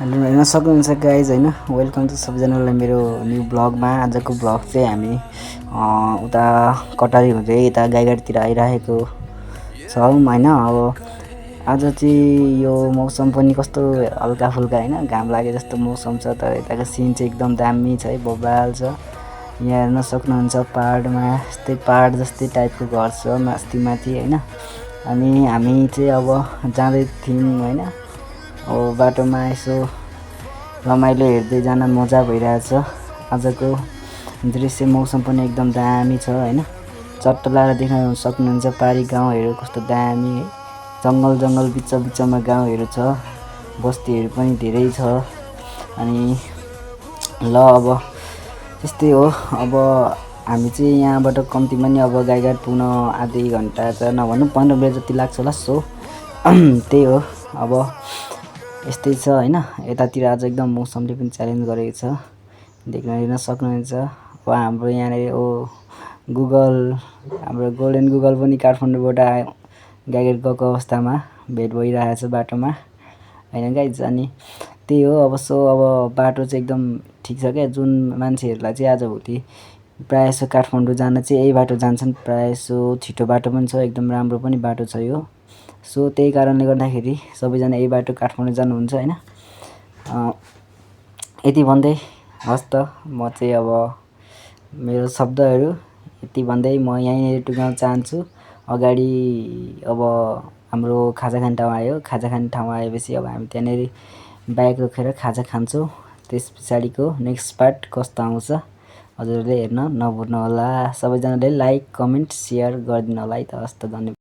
हेर्न सक्नुहुन्छ गाइज होइन। वेलकम टु सबैजनालाई मेरो न्यू ब्लगमा। आजको ब्लग चाहिँ हामी उता कटारी हुँदै यता गाईघाटतिर आइरहेको छौँ होइन। अब आज चाहिँ यो मौसम पनि कस्तो हल्का फुल्का होइन, घाम लागे जस्तो मौसम छ, तर यताको सिन चाहिँ एकदम दामी छ है, बबाल छ। यहाँ हेर्न सक्नुहुन्छ पहाडमा यस्तै पहाड जस्तै टाइपको घर छ माथि होइन। अनि हामी चाहिँ अब जाँदै थियौँ होइन। अब बाटोमा यसो रमाइलो हेर्दै जान मजा भइरहेछ। आजको दृश्य मौसम पनि एकदम दामी छ होइन। चट्ट लाएर देख्न सक्नुहुन्छ पारी गाउँहरू कस्तो दामी है। जङ्गल बिचमा गाउँहरू छ, बस्तीहरू पनि धेरै छ। अनि ल अब त्यस्तै हो। अब हामी चाहिँ यहाँबाट कम्ती पनि अब गाईघाट पुग्न आधी घन्टा त नभनौँ 15 मिनट जति लाग्छ होला। सो त्यही हो। अब यस्तै छ होइन। यतातिर आज एकदम मौसमले पनि च्यालेन्ज गरेको छ, देख्न हेर्न सक्नुहुन्छ। अब हाम्रो यहाँनिर गुगल, हाम्रो गोल्डन गुगल पनि काठमाडौँबाट गाईघाट गएको अवस्थामा भेट भइरहेछ बाटोमा होइन गाइज। अनि त्यही हो। अब बाटो चाहिँ एकदम ठिक छ क्या। जुन मान्छेहरूलाई चाहिँ आजभोलि प्रायः जसो काठमाडौँ जान चाहिँ यही बाटो जान्छन्, प्रायः जसो छिटो बाटो पनि छ, एकदम राम्रो पनि बाटो छ यो। सो त्यही कारणले गर्दाखेरि सबैजना यही बाटो काठमाडौँ जानुहुन्छ होइन। यति भन्दै हस् त, म चाहिँ अब मेरो शब्दहरू यति भन्दै म यहीँनिर टुङ्गाउन चाहन्छु। अगाडि अब हाम्रो खाजा खाने ठाउँ आयो। खाजा खाने ठाउँ आएपछि अब हामी त्यहाँनिर बाइक रोकेर खाजा खान्छौँ। त्यस पछाडिको नेक्स्ट पार्ट कस्तो आउँछ हजुरहरूले हेर्न नभुल्नु होला। सबैजनाले लाइक कमेन्ट सेयर गरिदिनु होला है त। हस् त, धन्यवाद।